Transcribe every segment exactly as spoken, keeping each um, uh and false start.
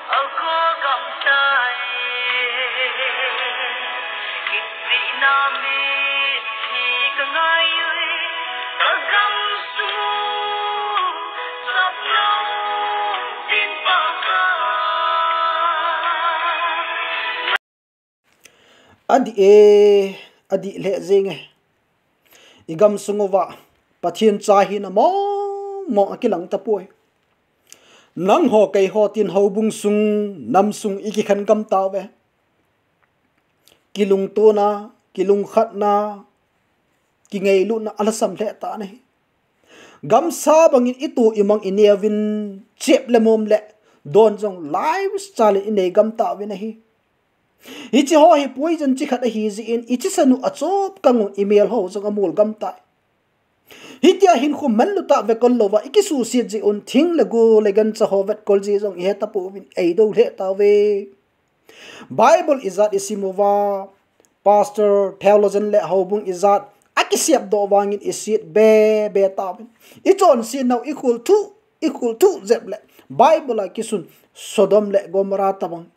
Ako gamtai, ipi na mithi ka ngai ui, ka gam sungu, sap lau, tin pa ka. Adih e, adih lheh jeng e. I gam sung uva Pathen cha hina mong mong akilang tapoi. Nangho keiho tin houbung sung, nam sung i kikhen gam tauve. Kilungtona, kilungkhatna, kingailutna alhasam lheh tan ahi. Gamsa bangin i tu i mang i neuvin, chep le mom le don jong lifestyle in i nei gam tauvin ahi. Hiche ho hi poison chi khat ahi jeh in, i thisan u achop kang un, i mel ho jong amol gam tai. Hitia hinkho manlu tah ve kol louva i kisuhset jeh un, thing le go le gancha ho vet kol ji jong i he tapouvin, ei dou lheh tauve. Bible ijat i sim uva, pastor, theologian le houbung ijat akisep doh vangin i set be be tauvin. I chonset nau i khul thuh, i khul thuh jep le Bible a kisun Sodom le Gomorrah tabang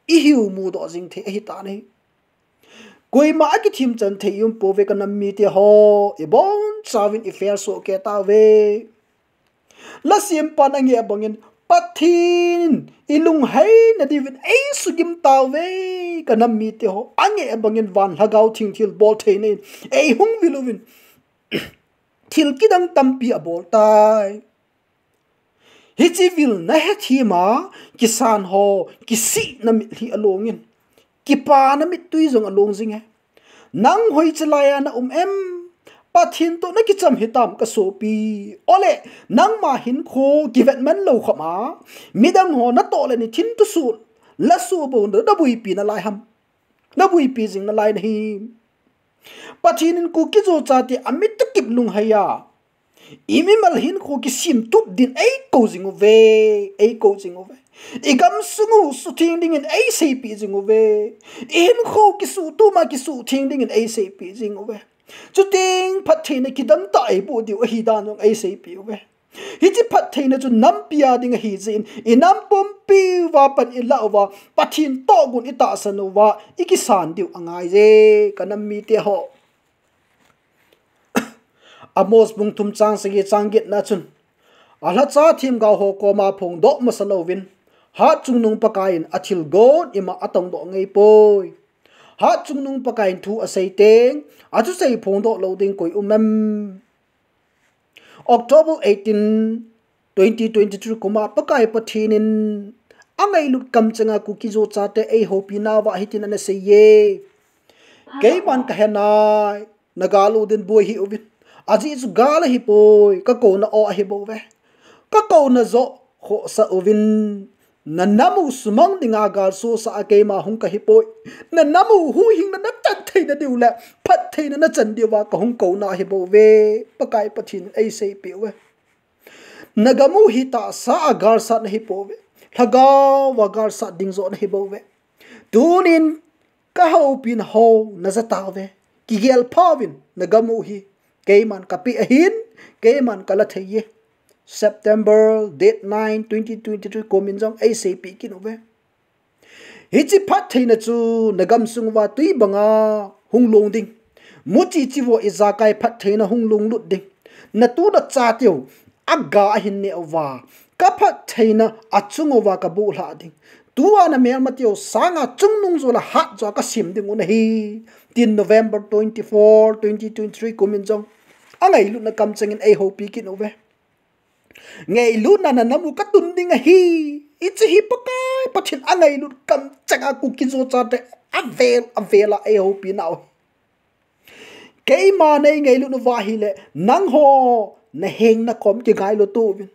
i hiu mudoh jing thei ahi tan ahi. Koima akithem chan thei i um pouve ka nam mite ho, i bonchauvin i fail soh kei tauve. Lasempan angeh bangin Pathen in i lungheina diuvin ei sugim tauve ka nam mite ho. Angeh bangin van lhagao theng thilbol theina in ei hung vil uvin thil kidang tampi abol tai. Hiche vilna hethem a kisan ho, kisihna mitlhi along in, kipana mittui jong along jing e. Nang hoiche laiya na um em? Pathen toh na kicham hitam ka sopi. Ole, nangma hinkho kivet man lou khop a, midang ho natoh le ni thin tusul, lasu bou na, na buipi nalai ham? Na buipi jing nalai nahi. Pathen in Kuki-Zo chate amit akip lunghei a, i mimal hinkho kisemtup din ei kou jing uve, ei kou jing uve. I gam sung u sutheng dingin ei seipeh jing uve. I hinkho kisuhtup ma kisuhtheng dingin ei seipeh jing uve. Chuteng phattheina kidang tah ei boh diu ahi dan jong ei seipeh uve. Hiche phattheina chu nampi a ding ahi jeh in, i nam pumpi uva pan i lah uva, Pathen toh gon i tahsan uva, i kisan diu angai je, ka nam mite ho. Amos bung thum chang sagi chang get na chun, alhacha themgao ho koma phongdoh masa louvin, Hatchungnung Pakai in athilgon ima atongdoh ngei poi. Hatchungnung Pakai in thu asei teng, athusei phongdoh lou ding koi um em? October eighteen, twenty twenty-three kum a Pakai Pathen in angailut kamcheng a Kuki-Zo chate eihoupi nauva hitin ana sei e. Keiman kahe nai, na gal u din boi hih uvin. Ajeh chu gal ahipoi, ka kouna o ahi bouve. Ka kouna joh khohsah uvin. Na nam u sumang dinga gal sohsah a keima hung kahi poi. Na nam u huhhingna na chan theina diu le phattheina na chan diuva ka hung kouna ahi bouve. Pakai Pathen in eiseipeh uve. Na gam u hi tahsa a galsatna ahi pouve. Lhagao a galsat ding joh na ahi bouve. Tunin ka houpina ho na ja tauve. Kigel pha uvin, na gam u hi keiman ka pe ahin, keiman ka la thei e. September date nine, twenty twenty-three kumin jong eiseipeh kit uve. Hiche phattheina chu na gam sung uva twi banga hung long ding. Muchi chivo ijakai phattheina hung longlut ding. Na tu na cha teu aga ahin neh uva, ka phattheina achung uva ka boh lhah ding. Tua na melma teu sanga chungnung joh le hatjoh a ka sem ding u nahi, tin November twenty-four, twenty twenty-three kumin jong angailutna kamcheng in eihoupi kit uve. Ngailutna na nam u ka tun ding ahi. Hiche hi Pakai Pathen angailut kamcheng a Kuki-Zo chate avel avel a eihoupi nau hi. Keima nei ngailut uva ahile, nangho na heng na kom kingailu tauvin.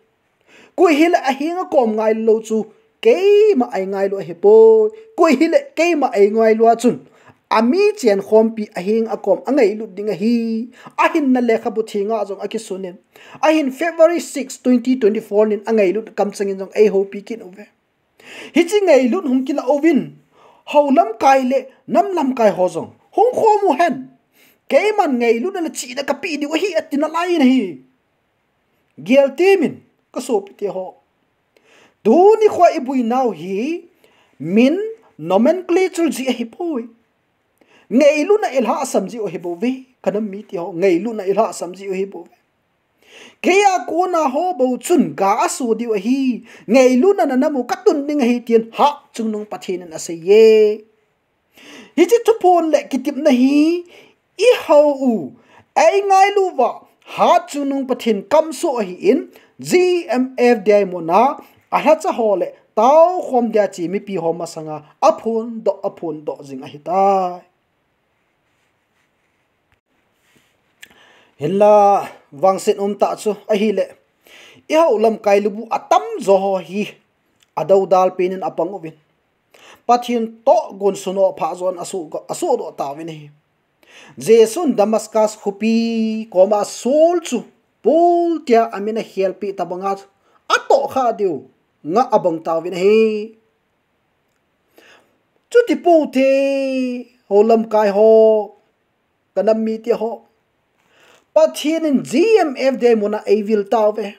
Koi hile aheng akom ngailu lou chu keima eingailu ahipoi. Koi hile keima eingailu a chun, ami chenkhompi aheng akom angailut ding ahi. Ahin na lekhabu thenga jong akisunin. Ahin February six, twenty twenty-four nin angailut kamcheng in jong eihoupi kit uve. Hiche ngailut hung kila uvin, hou lamkai le nam lamkai ho jong hung khom u hen. Keiman ngailutna le chihna ka pe diu ahi, ati nalai in ahi. Gel temin, ka sopite ho. Tuni khoa ibuinau hi min nomenclature ji ahipoi. Ngailutna ilhahsam ji u ahibouve, kanam mite ho, ngailutna ilhahsam ji u ahibouve. Keia kona ho bou chun ga aso diu ahi, ngailutna nanam u katun ding ahi tin Hatchungnung Pathen in aseiye. Hiche thuphon le kitepna hi ihou u, eingailu uva, Hatchungnung Pathen kamsoh ahin, G M F D I muna alhacha ho le taokhom dia che mipi ho masanga aphondoh, aphondoh jing ahitai. Hinla vangset umtah chu ahile, ihou lamkai lubu atamjo ho hi adoudal penin apang uvin, Pathen toh gon sunoh phah jon asoh, asohdoh tauvin ahi. Jesun Damascus khopi koma Saul chu Paul tia amin ahelpeh tobanga atohkhah diu nga abang tauvin ahi. Chuti poute, hou lamkai ho, kanam mite ho, Pathen in G M F D I muna eivil tauve.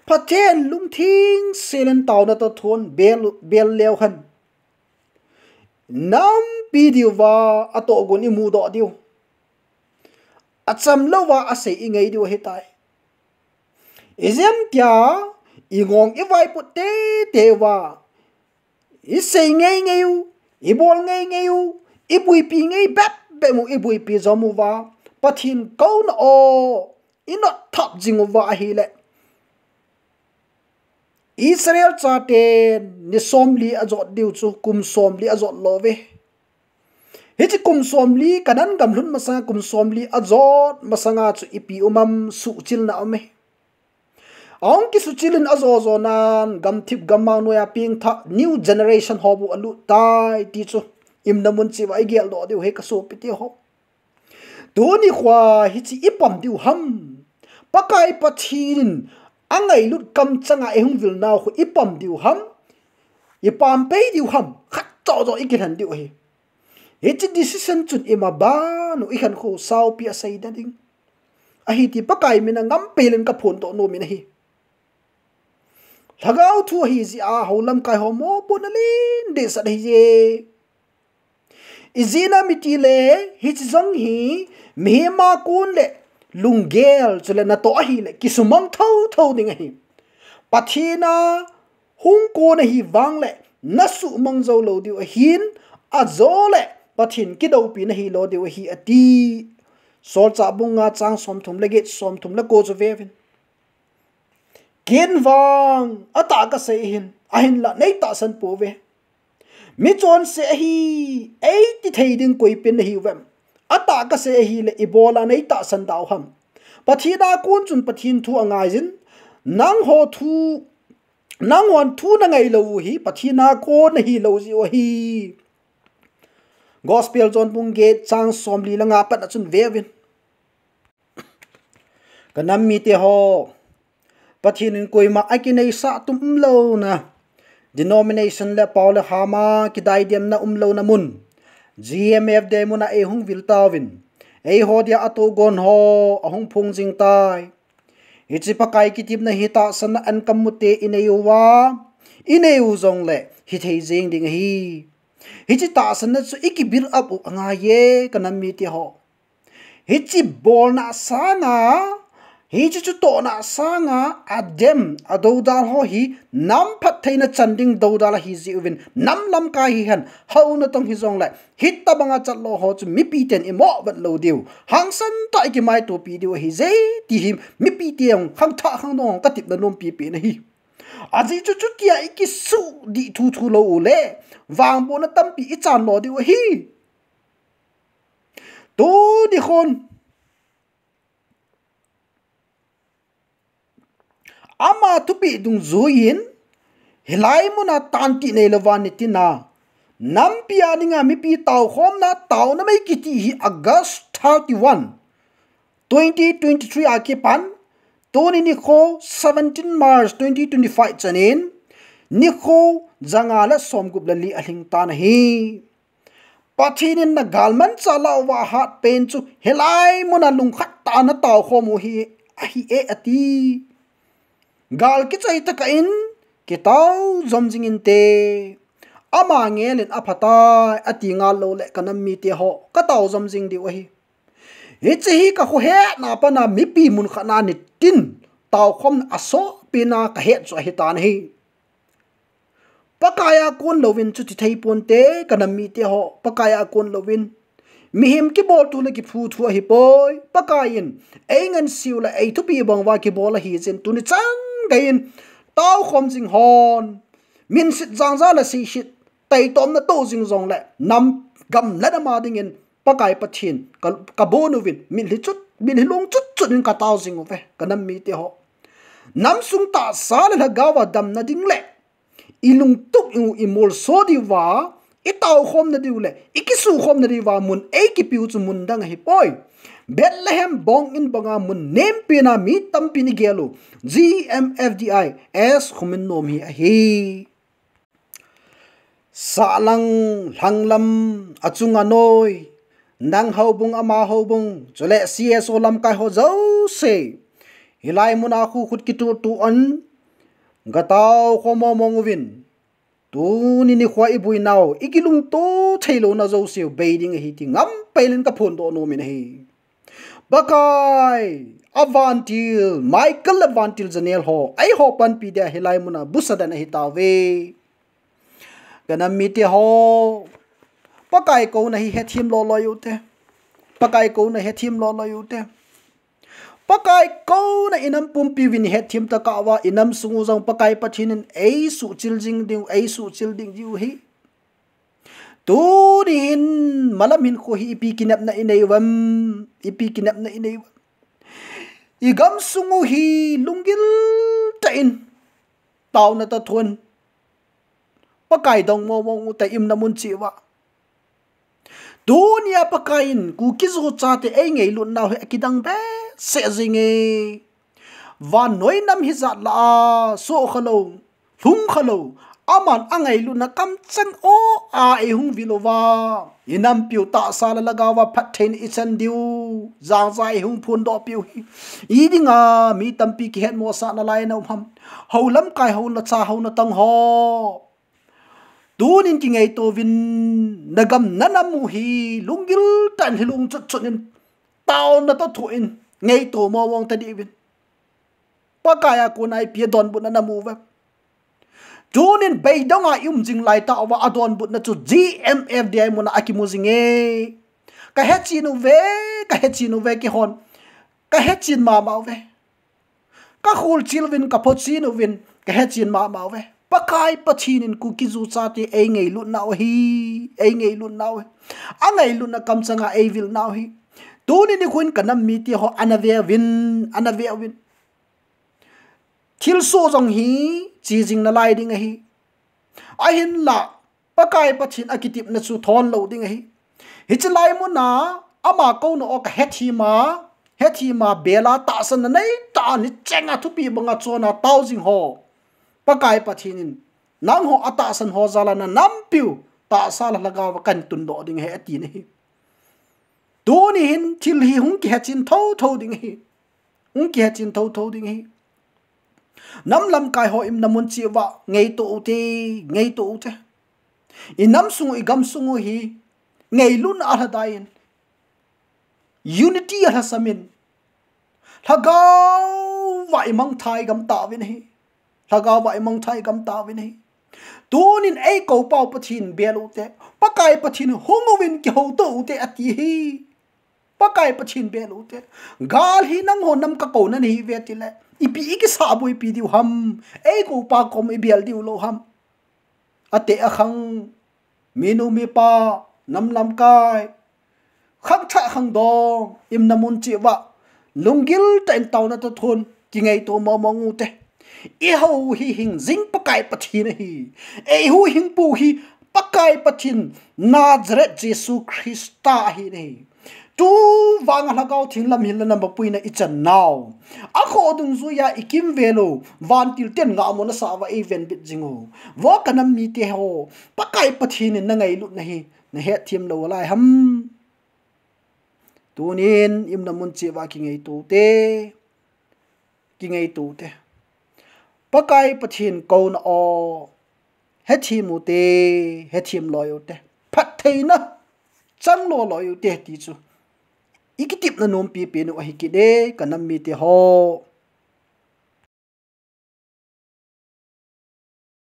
Pathen lungtheng selin taona toh thon bel, bel leu hen, nampi diuva atohgon imudoh diu, achamlouva asei ingai diu ahitai. Ijemtia ingong ivaiput teitei uva, isei ngeingei u, ibol ngeingei u, ibuipi ngei bepbep u, ibuipi jom uva, Pathen kouna o inot thap jing uva ahile, Israel chaten ni somli ajot diu chu kum somli ajot louve. Hiche kum somli, Canaan gam lhun masanga kum somli ajot masanga chu ipi um am? Suhchilna aume. Ahung kisuhchil in ajo jonan gamthip gammang noiya pengthah new generation ho bou alut tai ti chu imna mun cheh uva igeldoh diu ahi, kasopite ho. Tuni khoa hiche ipam diu ham? Pakai Pathen in angailut kamchanga eihung vil nau khu ipam diu ham? Ipam pei diu ham? Khatcha joh ikilhen diu ahi. Hiche decision chun imaban u ikhankho saopi aseida ding ahi ti Pakai mina ngam peilin kaphondoh nom in ahi. Lhagao thu ahijeh a hou lamkai ho mopohna len dehset ahije. Ijeh inem itile hiche jong hi mihema kon le lunggel chule natoh ahile kisumang thotho ding ahi. Pathen a hung kon ahi vangle nasuhmang jou lou diu ahin, ajole Pathen kidoupina hilo diu ahi ati. Solchah bung nga chang somthum le get, somthum le ko chu veuvin. Ken vang atah kasei ahin, ahinla neitahsan pouve. Michonse ahi eiti thei ding koipen nahiuvem? Atah kasei ahile ibola neitahsan da u ham? Pathen a kon chun Pathen thu angaijin, nangho thu, nanghon thu nangai lou u hi Pathen a kon nahilou jeh u ahi. Gospel John bung get chang somli le nga pat a chun veuvin. Kanam mite ho, Pathen in koima akineisah tum umlouna, denomination le pao le hama kidaidemna umlouna mun, G M F D I muna eihung vil tauvin, eiho dia atohgon ho ahung phong jing tai. Hiche Pakai kitepna hi tahsanna ankam mute inei uva, inei u jongle hithei jeng ding ahi. Hiche tahsanna chu iki build up u angaiye, kanam mite ho. Hiche bolna sanga, hiche chutohna sanga adem, adoudal ho hi nam phattheina chan ding doudal ahijeh uvin, nam lamkai hihen, hou natong hijongle, hitobanga chatlou ho chu mipiten imohvet lou diu, hangsan tah ikimaitopi diu ahije ti hi mipite jong khangthah khangdong katepna nompi pen ahi. Ajeh chu chutia ikisuhdih thuthu lou ule, vangbohna tampi ichan lo diu ahi. Tuni khon ama thupeh dungjuiyin, hilai muna tantih neilouva nitina, nampi a dinga mipi taokhomna taona mei kiti hi August thirty-one, twenty twenty-three a kipan, tuni nikho seventeen March twenty twenty-five chanin, nikho janga le somgup le li alhingtan ahi. Pathen in nagalmanchah lah uva ahatpen chu hilai muna lungkhat tah a nataokhom u hi ahi e ati. Gal kichai tah a in, Kitao jom jing inte. Ama ngelin aphatai, ati ngal lou le ka nam mite ho, katao jom jing diu ahi. Hiche hi ka khohetna a pat a mipi mun khat na nitin taokhomna asopi na ka het chu ahi tan ahi. Pakai a kon louvin chuti thei ponte, ka nam mite ho, Pakai a kon louvin. Mihem kibol thu le kiphu thu ahi poi. Pakai in ei ngansiu le ei thupi bang uva kibol ahi jeh in tuni chan gei in taokhom jing hon, minset jangja le seiset taitomna to jing jong le nam gam le nam a dingin Pakai Pathen ka, ka bon uvin, mitlhi chut, mitlhi long chut chut in ka tao jing uve, ka nam mite ho. Nam sung tahsa le lhagao a damna ding le i lungtup i, i molso diu va, i taokhomna diu le i kisukhomna diu va mun ei kipiu chu mun dang ahi poi. Bethlehem bong in banga mun nempi na mi tampi in i gel u, G M F D I S khumin nom hi ahi. Sahlang, lhanglam, achung anoi, nang houbung, ama houbung, chule C S O lamkai ho jouse, hilai muna khu khut kitutu an, ka taokhom mong mong uvin. Tuni nikho a i buinau, i kilungto thei louna jouse u bei ding ahi ti ngam peilin ka phondoh nom in ahi. Pakai, a vantil, Michael le vantil Janel ho, eiho panpi dia hilai muna busa den ahi tauve. Ka nam mite ho, Pakai kouna hi hethem loloi ute. Pakai kouna hethem loloi ute. Pakai kouna i nam pumpi uvin hethem ta kah uva, i nam sung u jong Pakai Pathen in ei suhchil jing diu, ei suhchil ding diu ahi. Tuni hin malam hinkho hi ipi kinepna i nei uvem, ipi kinepna i nei uvem. I gam sung u hi lunggil tah in taona toh thon, Pakai dong mong mong ute, i umna mun cheh uva. Tunia Pakai in Kuki-Zo chate ei ngailutnau hi akidang behseh jing e. Vannoi nam hijat lah a, soh khalou, lhung khalou, aman angailutna kamcheng o a ei hung vil uva, i nampiu tahsa le lhagao va phattheina i chan diu, jangja ei hung phondoh piu hi, i dinga mi tampi kihetmosah nalai na um ham? Hou lamkai, hou nacha, hou natong ho, tunin kingaito uvin, na gam na nam u hi lunggil tah in lhilung chut chut in, taona toh thon ngaito mong mong ta diuvin. Pakai a kona ipi a donbutna na mu uve? Tunin beidong a i um jing lai tah uva, a donbutna chu G M F D I muna akimu jing e. Ka hechen uve, ka hechen uve, keihon ka hechen mama uve. Ka kholchil uvin, ka phochen uvin, ka hechen mama uve. Pakai Pathen in Kuki-Zo chate ei ngailutnau hi, ei ngailutnau hi, angailutna kamcheng a ei vilnau hi, tuni nikho in ka nam mite ho ana ve uvin, ana ve uvin. Thilsoh jong hi che jing nalai ding ahi. Ahinlah Pakai Pathen a kitepna chu thon lou ding ahi. Hiche lai muna ama kouna o ka hethem a, hethem a bel a tahsan na nei tah a, nicheng a thupi banga chon a tao jing ho, Pakai Pathen in nangho atahsan ho jal a na nampiu tahsa le lhagao va kahin tundoh ding ahi, ati na hi. Tuni hin thil hi hung kihechen thotho ding ahi. Hung kihechen thotho ding ahi. Nam lamkai ho, i umna mun cheh uva ngaito ute, ngaito ute. I nam sung u, i gam sung u hi ngailutna a lhadai in, unity a lhasam in, lhagao va i mangthah i gam tauvin ahi. Lhagao va i mangthah i gam tauvin ahi. Tunin ei kou pau Pathen bel ute, Pakai Pathen hung uvin kihouto ute ati hi. Pakai Pathen bel ute. Gal hi nangho nam ka kouna nahi uve tile, ipi i kisah buipi diu ham? Ei kou pa kom i bel diu lou ham? Ateh akhang, minu mipa, nam lamkai, khangthah khangdong, i umna mun cheh uva lunggil tah in taona toh thon kingaito mong mong ute. I hou hi hing jing Pakai Pathen ahi. Ei huhhingpu hi Pakai Pathen, Nazareth Jesu Christa ahi nahi. Tu vang a Lhagao Theng lamhilna namapuina i channau, akhoh dungjuia i kimvel u vantil ten ngahmo nasah uva ei venbit jing u. Vo ka nam mite ho, Pakai Pathen in na ngailutna hi na hetthem lou lai ham? Tunin i umna mun cheh uva kingaito ute. Kingaito ute. Pakai Pathen kouna o, hethem u te, hethem loi u te, phattheina chang lo loi u te ti chu i kitepna nompi pen u ahi kit e, ka nam mite ho.